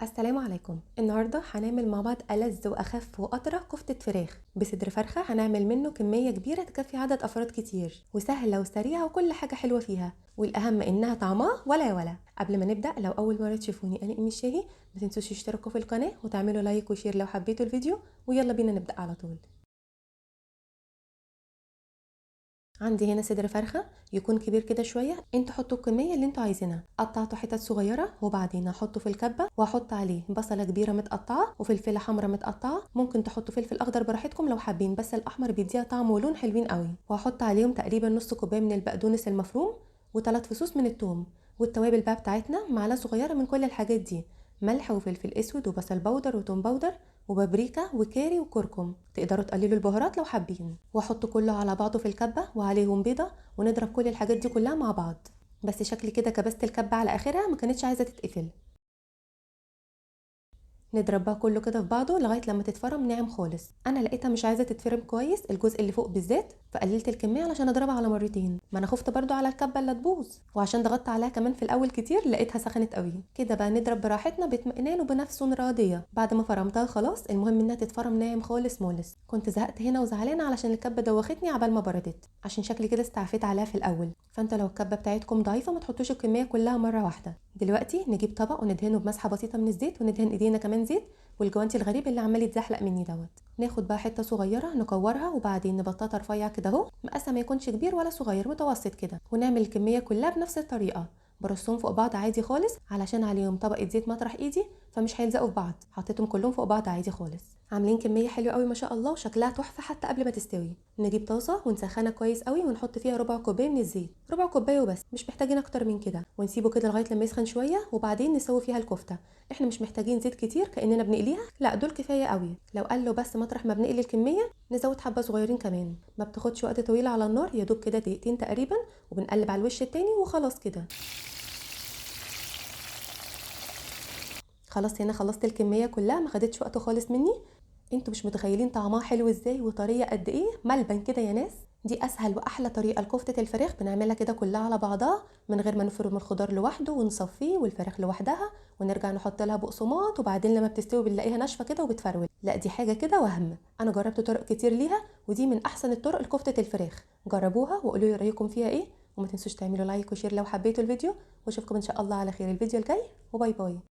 السلام عليكم. النهارده هنعمل مع بعض ألذ واخف واطرى كفته فراخ بصدر فرخة. هنعمل منه كمية كبيرة تكفي عدد افراد كتير، وسهلة وسريعة وكل حاجة حلوة فيها، والاهم انها طعمها ولا. قبل ما نبدا، لو اول مرة تشوفوني انا ام الشاهي، ما تنسوش تشتركوا في القناة وتعملوا like و share لو حبيتوا الفيديو، ويلا بينا نبدا على طول. عندي هنا صدر فرخة يكون كبير كده شوية، انتوا حطوا الكمية اللي انتوا عايزينها. قطعته حتت صغيرة وبعدين هحطه في الكبه، وهحط عليه بصله كبيرة متقطعه وفلفله حمراء متقطعه، ممكن تحطوا فلفل اخضر براحتكم لو حابين، بس الاحمر بيديها طعم ولون حلوين قوي. وهحط عليهم تقريبا نص كوباية من البقدونس المفروم وثلاث فصوص من الثوم، والتوابل بقى بتاعتنا معلقه صغيرة من كل الحاجات دي، ملح وفلفل اسود وبصل powder وتوم powder وبابريكا وكاري وكركم. تقدروا تقللوا البهارات لو حابين. واحط كله على بعضه في الكبه وعليهم بيضة، ونضرب كل الحاجات دي كلها مع بعض. بس شكلي كده كبست الكبه على اخرها، ما كانتش عايزه تتقفل. نضرب بقى كله كده في بعضه لغاية لما تتفرم ناعم خالص. انا لقيتها مش عايزه تتفرم كويس الجزء اللي فوق بالذات، فقللت الكمية علشان اضربها على مرتين، ما انا خفت برضو على الكبه اللي تبوظ، وعشان ضغطت عليها كمان في الاول كتير لقيتها سخنت قوي كده. بقى نضرب براحتنا باطمئنان وبنفس راضية بعد ما فرمتها خلاص. المهم انها تتفرم ناعم خالص مولس. كنت زهقت هنا وزعلانه علشان الكبه دوختني عبال ما بردت، عشان شكلي كده استعفيت عليها في الاول. فانت لو الكبه بتاعتكم ضعيفة ما تحطوش الكمية كلها مرة واحدة. دلوقتي نجيب طبق وندهنه بمسحه بسيطة من الزيت، وندهن ايدينا كمان زيت، والجوانتي الغريب اللي عمال يتزحلق مني دوت. ناخد بقى حتة صغيرة نكورها، وبعدين نبططها رفيع كده اهو، مقاسها ما يكونش كبير ولا صغير، متوسط كده. ونعمل الكمية كلها بنفس الطريقة، برصهم فوق بعض عادي خالص، علشان عليهم طبقه زيت مطرح ايدي فمش هيلزقوا في بعض. حطيتهم كلهم فوق بعض عادي خالص. عاملين كمية حلوة قوي ما شاء الله، وشكلها تحفة حتى قبل ما تستوي. نجيب طاسه ونسخنها كويس قوي، ونحط فيها ربع كوباية من الزيت، ربع كوباية وبس، مش محتاجين اكتر من كده. ونسيبه كده لغاية لما يسخن شوية، وبعدين نسوي فيها الكفتة. احنا مش محتاجين زيت كتير كاننا بنقليها، لا دول كفاية قوي. لو قالوا بس مطرح ما بنقلي الكمية نزود حبه صغيرين كمان، ما بتاخدش وقت طويل على النار، يا دوب كده دقيقتين تقريبا، وبنقلب على الوش التاني وخلاص كده. خلاص هنا خلصت الكمية كلها، ما خدتش وقت خالص مني. انتوا مش متخيلين طعمها حلو ازاي وطريه قد ايه، ملبن كده يا ناس. دي اسهل واحلى طريقه لكفته الفراخ، بنعملها كده كلها على بعضها من غير ما نفرم الخضار لوحده ونصفيه والفراخ لوحدها، ونرجع نحط لها بقسماط، وبعدين لما بتستوي بنلاقيها ناشفة كده وبتفرول. لا دي حاجة كده وهم. انا جربت طرق كتير ليها، ودي من احسن الطرق لكفته الفراخ. جربوها وقولوا لي رايكم فيها ايه، وما تنسوش تعملوا like و share لو حبيتوا الفيديو، واشوفكم ان شاء الله على خير الفيديو الجاي، و bye bye.